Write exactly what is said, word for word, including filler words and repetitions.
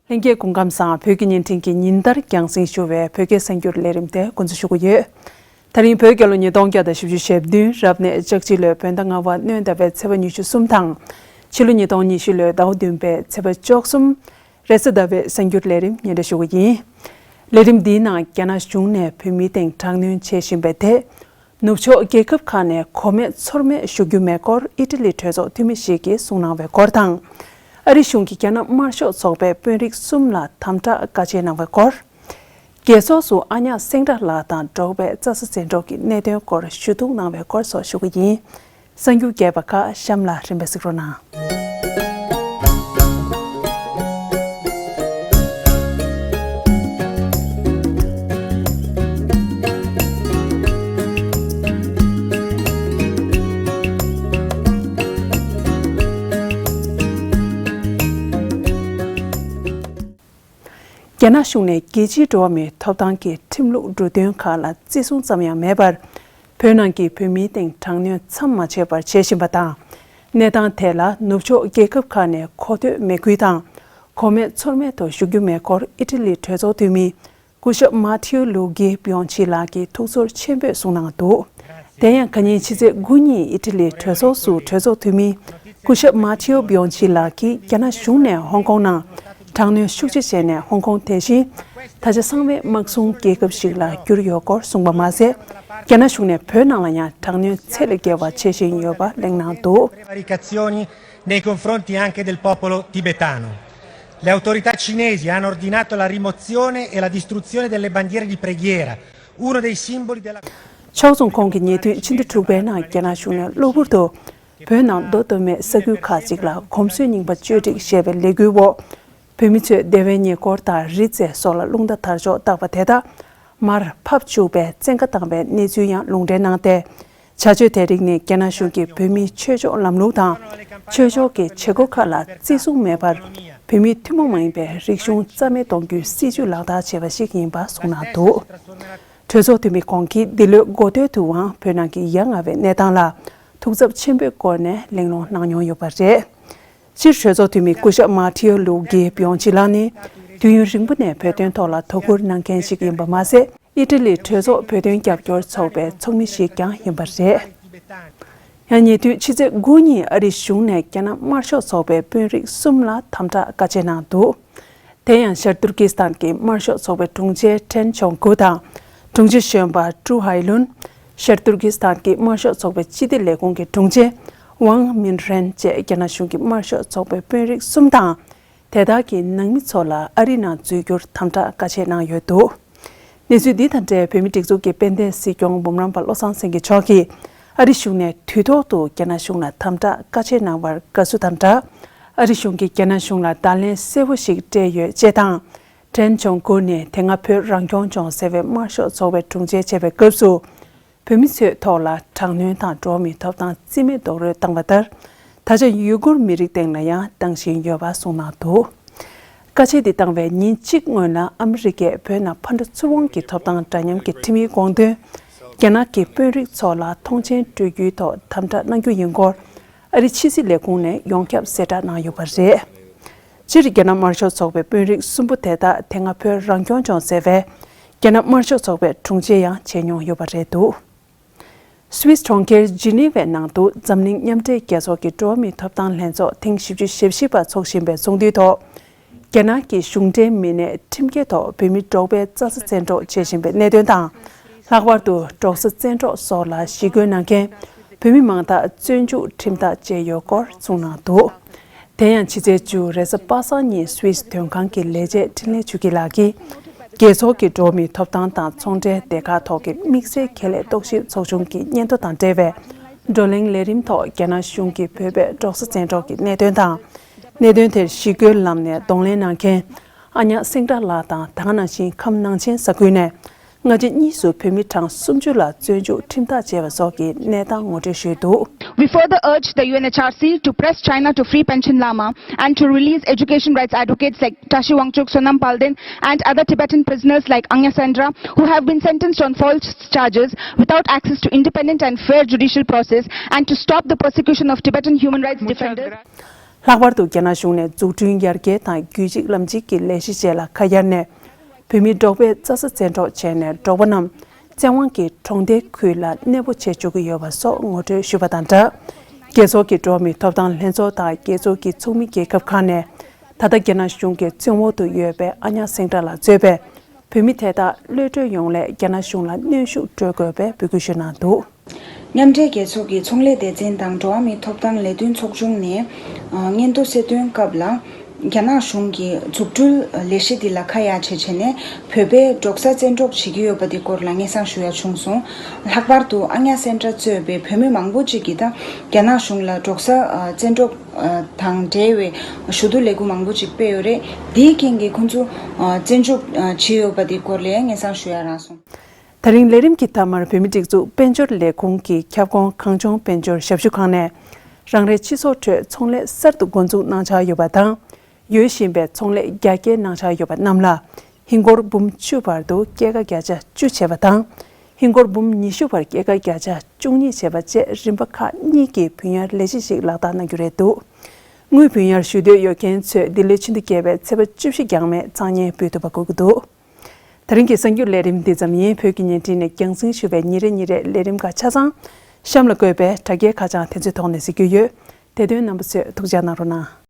ལྷན་རྒྱས་སྐུ་ཁམས་བཟང་། བོད་ཀྱི་བརྙན་འཕྲིན་གྱི་ཉིན་ལྟར་རྒྱང་སྲིང་ཞུ་བའི་བོད་སྐད་གསར་འགྱུར་ལས་རིམ་དེ་འགོ་འཛུགས་ཞུ་གི་ཡོད། ད་རིང་བོད་རྒྱལ་ལོ་ཉིས་སྟོང་བརྒྱ་དང་བཞི་བཅུ་ཞེ་བདུན་རབ་གནས་ལྕགས་བྱི་ལོའི་བོད་ཟླ་ལྔ་པ་སྣྲོན་ཟླ་བའི་ཚེས་པ་ཉི་ཤུ་གསུམ་དང་། ཕྱི་ལོ་ཉིས་སྟོང་ཉི་ཤུ་ལོའི་ཟླ་བ་བདུན་པའི་ཚེས་པ་བཅུ་གསུམ། རེས་གཟའ་ཟླ་བའི་གསར་འགྱུར་ལས་རིམ་སྙན་སྒྲོན་ཞུ་གི་ཡིན། ལས་རིམ་འདིའི་ནང་རྒྱ་ནག་གཞུང་ནས་བོད་མིའི་སྟེང་དྲག་གནོན་བྱེད་བཞིན་པའི་ཐད། ནུབ་ཕྱོགས་རྒྱལ་ཁབ་ཁག་ནས་གོ་མེད་ཚོར་མེད་ཞུ་རྒྱུ་མེད་སྐོར་ཨི་ཊ་ལི་གྲོས་ཚོགས་འཐུས་མི་ཞིག་གིས་གསུངས་གནང་བའི་སྐོར་དང་། ཨ་རི་གཞུང་གིས་རྒྱ་ནག་དམར་ཤོག་ཚོགས་པའི་དཔོན་རིགས་གསུམ་ལ་དམ་དྲག་བཀའ་ཆད་གནང་བའི་སྐོར། རྒྱལ་ཚོགས་སུ་ཨ་ཉག་སེང་བྲག་ལགས་དང་འབྲོག་པའི་རྩྭ་ས་འཛིན་གྲོགས་ཀྱི་གནད་དོན་སྐོར་ཞུ་གཏུག་གནང་བའི་སྐོར་སོགས་ཞུ་གི་ཡིན། གསར་འགྱུར་རྒྱས་པ་ཁག་གཤམ་ལ་རིམ་པས་གཟིགས་རོགས་གནང་། རྒྱ་ནག་གཞུང་ནས་རྒྱལ་སྤྱིའི་འགྲོ་བ་མིའི་ཐོབ་ཐང་གི་ཁྲིམས་ལུགས་འབྲུ་དོན་ཁག་ལ་བརྩི་སྲུང་ཙམ་ཡང་མེད་པར། བོད་ནང་གི་བོད་མིའི་སྟེང་དྲག་གནོན་མཚམས་མ་ཆད་པར་བྱེད་བཞིན་པ་དང་། གནས་སྟངས་དེ་ལ་ནུབ་ཕྱོགས་རྒྱལ་ཁབ་ཁག་ནས་གོ་ཐོས་མེད་ཁུལ་དང་། གོ་མེད་ཚོར་མེད་དུ་ཞུ་རྒྱུ་མེད་སྐོར་ཨི་ཊ་ལིའི་གྲོས་ཚོགས་འཐུས་མི། སྐུ་ཞབས་མཱ་ཐེའོ་ལུ་གི་བིའོང་ཆི་ལགས་ཀྱིས་ཐུགས་ཚོར་ཆེན་པོས་གསུངས་གནང་འདུག་དེ་ཡང་ཁ་ཉིན་ཕྱི་ཚེས་དགུ་ཉིན་ཨི་ཊ་ལིའི་གྲོས་ཚོགས་སུ་གྲོས་ཚོགས་འཐུས་མི་སྐུ་ཞབས་མཱ་ཐེའོ་བིའོང་ཆི་ལགས་ཀྱིས་རྒྱ་ནག་གཞུང་ནས་ཧོང་ཀོང་ནང་དྲག་གནོན་ཤུགས་ཆེ་བྱས་ནས་ཧོང་ཀོང་དེ་བཞིན་ད་ཆ་ཚང་མའི་དམག་སྲུང་རྒྱལ་ཁབ་ཞིག་ལ་གྱུར་ཡོད་སྐོར་གསུངས་པ་མ་ཟད། རྒྱ་ནག་གཞུང་ནས་བོད་ནང་ལ་ཡང་དྲག་གནོན་ཚད་ལས་བརྒལ་བ་བྱེད་བཞིན་ཡོད་པ་གླེང་གནང་འདུག Prevaricazioni nei confronti anche del popolo tibetano. Le autorità cinesi hanno ordinato la rimozione e la distruzione delle bandiere di preghiera, uno dei simboli della ཕྱོགས་མཚུངས་ཁོང་གིས་ཉེ་དུས་ཕྱི་ཟླ་དྲུག་པའི་ནང་རྒྱ་ནག་གཞུང་ནས་གློ་བུར་དུ་བོད་ནང་མདོ་སྟོད་སྨད་ས་ཁུལ་ཁག་ཅིག་ལ་གོམས་སྲོལ་རྙིང་པ་བཅོས་སྒྲིག་ཞེས་པའི་ལས་འགུལ་འོག་བོད་མི་ཚོས་བདེ་བའི་ཉེ་འཁོར་དང་རི་རྩེ་སོགས་ལ་རླུང་རྟ་དར་ལྕོག་བཏགས་པ་དེ་དག་མར་ཕབ་བཅུག་པའི་བཙན་བཀའ་བཏང་བའི་གནས་ཚུལ་ཡང་ལུང་འདྲེན་གནང་སྟེ། བྱ་སྤྱོད་དེ་རིགས་ནི་རྒྱ་ནག་གཞུང་གིས་བོད་མིའི་ཆོས་ཕྱོགས་ལམ་ལུགས་དང་། ཆོས་ཕྱོགས་ཀྱི་བྱེད་སྒོ་ཁག་ལ་བརྩི་སྲུང་མེད་པར། བོད་མིའི་ཐུན་མོང་མ་ཡིན་པའི་རིག་གཞུང་རྩ་མེད་གཏོང་རྒྱུའི་སྲིད་བྱུས་ལག་བསྟར་བྱས་པ་ཞིག་ཡིན་པ་གསུངས་གནང་འདུག་གྲོས་ཚོགས་འཐུས་མི་ཁོང་གིས་འདི་ལོའི་འགོ་སྟོད་དུའང་བོད་ནང་གི་ཡ་ང་བའི་གནས་སྟངས་ལ་ཐུགས་འཚབ་ཆེན་པོའི་སྒོ་ནས་གླེང་སློང་གནང་མྱོང་ཡོད་པ་རེད། སྤྱིར་གྲོས་ཚོགས་འཐུས་མི་སྐུ་ཞབས་མཱ་ཐེའོ་ལུའུ་གི་བིའོང་ཆི་ལགས་ནི། དུས་ཡུན་རིང་པོ་ནས་བོད་དོན་ཐོག་ལ་དོ་ཁུར་གནང་མཁན་ཞིག་ཡིན་པ་མ་ཟད། ཨི་ཊ་ལིའི་གྲོས་ཚོགས་བོད་དོན་རྒྱབ་སྐྱོར་ཚོགས་པའི་ཚོགས་མི་ཞིག་ཀྱང་ཡིན་པ་རེད། ཡང་ཉེ་དུས་ཕྱི་ཚེས་དགུ་ཉིན་ཨ་རིའི་གཞུང་ནས་རྒྱ་ནག་དམར་ཤོག་ཚོགས་པའི་དཔོན་རིགས་གསུམ་ལ་དམ་དྲག་བཀའ་ཆད་གནང་འདུག་དེ་ཡང་ཤར་ཏུར་ཀི་སི་ཐན་གྱི་དམར་ཤོག་ཚོགས་པའི་དྲུང་ཆེ་ཁྲེན་ཆོང་ཀུ་དང་། དྲུང་ཆེ་གཞོན་པ་ཀྲུའུ་ཧའེ་ལུན། ཤར་ཏུར་ཀི་སི་ཐན་གྱི་དམར་ཤོག་ཚོགས་པའི་སྤྱི་བདེ་ལས་ཁུངས་ཀྱི་དྲུང་ཆེ་ཝང་མིན་ཧྲན་བཅས་རྒྱ་ནག་གཞུང་གི་དམར་ཤོག་ཚོགས་པའི་དཔོན་རིགས་གསུམ་དང་། དེ་དག་གི་ནང་མི་ཚོ་ལ་ཨ་རི་ནང་འཛུལ་རྒྱུར་དམ་དྲག་བཀའ་ཆད་གནང་ཡོད་འདུག་གནས་ཚུལ་འདི་དང་འབྲེལ་བོད་མིའི་སྒྲིག་འཛུགས་ཀྱི་དཔལ་ལྡན་སྲིད་སྐྱོང་འབུམ་རམས་པ་བློ་བཟང་སེང་གེ་མཆོག་གིས་ཨ་རི་གཞུང་ནས་དུས་ཐོག་ཏུ་རྒྱ་ནག་གཞུང་ལ་དམ་དྲག་བཀའ་ཆད་གནང་བར་དགའ་བསུ་དང་སྦྲགས། ཨ་རི་གཞུང་གིས་རྒྱ་ནག་གཞུང་ལ་བརྡ་ལན་གསལ་བོ་ཞིག་སྤྲད་ཡོད་ཅེས་དང་། ཁྲེན་ཆོང་ཀུ་ནི་དེ་སྔ་བོད་རང་སྐྱོང་ལྗོངས་ཟེར་བའི་དམར་ཤོག་ཚོགས་པའི་དྲུང་ཆེ་བྱས་པའི་སྐབས་སུ། བོད་མི་ཚོའི་ཐོག་ལ་དྲག་གནོན་དང་འགྲོ་བ་མིའི་ཐོབ་ཐང་རྩིས་མེད་རྡོག་རོལ་བཏང་བ་ལྟར། ད་ཆ་ཡུ་གུར་མི་རིགས་སྟེང་ལ་ཡང་བཏང་བཞིན་ཡོད་པ་གསུངས་གནང་འདུག་བཀའ་ཆད་འདི་བཏང་བའི་ཉིན་གཅིག་སྔོན་ལ་ཨ་མི་རི་ཀས་བོད་ནང་ཕ་འགྲོ་ཚུར་འོང་གི་ཐོབ་ཐང་འདྲ་མཉམ་གྱི་ཁྲིམས་ཡིག་དགོངས་དོན། རྒྱ་ནག་གི་དཔོན་རིགས་ཚོ་ལ་མཐོང་མཆན་སྤྲོད་རྒྱུའི་ཐོག་དམ་དྲག་གནང་རྒྱུ་ཡིན་སྐོར། ཨ་རི་ཕྱི་སྲིད་ལས་ཁུངས་ནས་ཡོངས་ཁྱབ་གསལ་བསྒྲགས་གནང་ཡོད་པ་རེད། སྤྱིར་རྒྱ་ནག་དམར་ཤོག་ཚོགས་པའི་དཔོན་རིགས་གསུམ་པོ་དེ་དག་དེ་སྔ་བོད་རང་སྐྱོང་ལྗོངས་ཟེར་བའི་རྒྱ་ནག་དམར་ཤོག་ཚོགས་པའི་དྲུང་ཆེ་ཡང་བྱས་མྱོང་ཡོད་པ་རེད་འདུག་སུད་སི་གྲོང་ཁྱེར་ཇི་ནི་ཝའི་ནང་དུ་འཛམ་གླིང་མཉམ་འབྲེལ་རྒྱལ་ཚོགས་ཀྱི་འགྲོ་བ་མིའི་ཐོབ་ཐང་ལྷན་ཚོགས་ཐེངས་བཞི་བཅུ་ཞེ་བཞི་པ་འཚོགས་བཞིན་པའི་ཚོགས་འདུའི་ཐོག་རྒྱ་ནག་གི་གཞུང་འབྲེལ་མི་སྣས་ཁྲིམས་འགལ་ཐོག་བོད་མི་འབྲོག་པའི་རྩྭ་ས་བཙན་འཕྲོག་བྱེད་བཞིན་པའི་གནད་དོན་དང་། ལྷག་པར་དུ་འབྲོག་ས་བཙན་འཕྲོག་སོགས་ལ་ཞི་རྒོལ་གནང་མཁན་བོད་མི་མང་དག་བཙོན་འཇུག་ཁྲིམས་ཐག་བཅད་ཡོད་སྐོར་གསུངས་གནང་འདུག་དེ་ཡང་ཕྱི་ཚེས་བཅུ་རེས་གཟའ་པ་སངས་ཉིན་སུད་སི་དོན་ཁང་གི་ལས་བྱེད་འཕྲིན་ལས་ཆོས་སྐྱིད་ལགས་ཀྱིས། རྒྱལ་ཚོགས་ཀྱི་འགྲོ་བ་མིའི་ཐོབ་ཐང་དང་ཚོང་འབྲེལ་སྡེ་ཁག་ཐོག་གི་དམིགས་བསལ་ཁྱད་ལས་རྟོག་ཞིབ་ཚོགས་ཆུང་གི་སྙན་ཐོ་དང་འབྲེལ་བའི་བགྲོ་གླེང་ལས་རིམ་ཐོག་རྒྱ་ནག་གཞུང་གིས་བོད་པའི་འབྲོག་ས་བཙན་འཕྲོག་གི་གནད་དོན་དང་། གནད་དོན་དེར་ཞི་རྒོལ་ལམ་ནས་གདོང་ལེན་གནང་མཁན་ཨ་ཉག་སེང་བྲག་ལགས་དང་། ད་ག་ནང་བཞིན་ཁམས་ནང་ཆེན་ས་ཁུལ་ནས་སྔ་རྗེས་གཉིས་སུ་བོད་མི་གྲངས་སུམ་ཅུ་ལ་བཙོན་འཇུག་ཁྲིམས་ཐག་བཅད་པ་སོགས་ཀྱི་གནས་སྟངས་ངོ་སྤྲོད་ཞུས་འདུག We further urge the U N H R C to press China to free Panchen Lama and to release education rights advocates like Tashi Wangchuk, Sonam Palden, and other Tibetan prisoners like Anya Sendra, who have been sentenced on false charges without access to independent and fair judicial process, and to stop the persecution of Tibetan human rights defenders. ལྷག་པར་དུ་རྒྱ་ནག་གཞུང་ནས་འཛུགས་སྐྲུན་ཡར་རྒྱས་དང་རྒྱུད་གཅིག་ལམ་གཅིག་གི་ལས་གཞི་བཅས་ལ་ཁ་གཡར་ནས། བོད་མི་འབྲོག་པས་རྩྭ་ས་བཙན་འཕྲོག་བྱས་ནས་འབྲོག་པ་རྣམས་བཙན་དབང་གིས་གྲོང་སྡེའི་ཁུལ་ལ་གནས་སྤོ་བྱེད་བཅུག་གི་ཡོད་པ་སོགས་ངོ་སྤྲོད་ཞུས་པ་དང་སྦྲགས། རྒྱལ་ཚོགས་ཀྱི་འགྲོ་བ་མིའི་ཐོབ་ཐང་ལྷན་ཚོགས་དང་རྒྱལ་ཚོགས་ཀྱི་ཚོགས་མི་རྒྱལ་ཁབ་ཁག་ནས། ད་ལྟ་རྒྱ་ནག་གཞུང་གི་བཙོན་འོག་ཏུ་ཡོད་པའི་ཨ་ཉག་སེང་ཏྲ་ལགས་གཙོས་པའི་བོད་མི་དེ་དག་གློད་གྲོལ་ཡོང་སླད་རྒྱ་ནག་གཞུང་ལ་གནོན་ཤུགས་སྤྲོད་དགོས་པའི་འབོད་སྐུལ་ཞུས་གནང་འདུག། མཉམ་འབྲེལ་རྒྱལ་ཚོགས་ཀྱི་ཚོང་ལས་སྡེ་ཚན་དང་འགྲོ་བ་མིའི་ཐོབ་ཐང་ལས་དོན་ཚོགས་ཆུང་ནས། ཨ། སྙན་ཐོ་གསལ་སྟོན་སྐབས་ལ། རྒྱ་ནག་གཞུང་གིས་འཛུགས་སྐྲུན་ལས་གཞི་འདི་ལ་ཁ་གཡར་བྱས་བྱས་ནས་བོད་པའི་འབྲོག་ས་བཙན་འཕྲོག་བྱེད་ཀྱི་ཡོད་པ་དེ་སྐོར་ལ་སྙན་སེང་ཞུ་ཡ་བྱུང་སོང་། ལྷག་པར་དུ་ཨ་ཉག་སེང་ཏྲ་གཙོས་པའི་བོད་མི་མང་པོ་ཅིག་གིས་ད་རྒྱ་ནག་གཞུང་ལ་འབྲོག་ས་ཨ་བཙན་འཕྲོག་ཨ་དང་འབྲེལ་བའི་ཞུ་གཏུག་ལས་འགུལ་མང་པོ་ཅིག་སྤེལ་ཡོད་རེད། དེའི་རྐྱེན་གྱིས་ཁོང་ཚོ་ཨ་བཙན་འཕྲོག་ཨ་བྱས་ཡོད་པ་དེ་སྐོར་ལ་སྙན་སེང་ཞུ་ཡ་རག་སོང་། ད་རིང་ལས་རིམ་གྱི་མཐའ་མར་བོད་མིའི་སྒྲིག་འཛུགས་དཔལ་འབྱོར་ལས་ཁུངས་ཀྱི་ཁྱབ་ཁོངས་གངས་ལྗོངས་དཔལ་འབྱོར་ཞབས་ཞུ་ཁང་ནས། རང་རེའི་སྤྱི་ཚོགས་ཁྲོད་ཚོང་ལས་གསར་དུ་འགོ་འཛུགས་གནང་འཆར་ཡོད་པ་དང་། ཡོད་བཞིན་པའི་ཚོང་ལས་རྒྱ་སྐྱེད་གནང་འཆར་ཡོད་པ་རྣམས་ལ། ཧིན་སྒོར་འབུམ་བཅུ་བར་དུ་སྐྱེད་ཀ་བརྒྱ་ཆ་བཅུ་བྱས་པ་དང་། ཧིན་སྒོར་འབུམ་ཉི་ཤུ་བར་སྐྱེད་ཀ་བརྒྱ་ཆ་བཅུ་གཉིས་བྱས་པ་བཅས་རིམ་པ་ཁག་གཉིས་ཀྱི་བུན་གཡར་ལས་གཞི་ཞིག་ལག་བསྟར་གནང་རྒྱུ་རེད་འདུག། དངུལ་བུན་གཡར་ཞུ་འདོད་ཡོད་མཁན་ཚོས་འདི་ལོའི་ཕྱི་ཟླ་བརྒྱད་པའི་ཚེས་པ་བཅུ་བཞི་འགྱངས་མེད་གཙང་ཉན་འབུལ་ཐུབ་པ་དགོས་ཀྱི་འདུག། ད་རིང་གི་གསར་འགྱུར་ལས་རིམ་འདི་ཙམ་ཡིན། བོད་ཀྱི་བརྙན་འཕྲིན་ནས་རྒྱང་སྲིང་ཞུ་བའི་ཉིན་རེ་ཉིན་རེའི་ལས་རིམ་ཁག་ཆ་ཚང་གཤམ་ལ་བཀོད་པའི་དྲ་རྒྱའི་ཁ་བྱང་དེ་ཚོའི་ཐོག་ནས་གཟིགས་རྒྱུ་ཡོད། དེ་དོན་རྣམ་པ་ཚོས་ཐུགས་འཇགས་གནང་རོགས་གནང་།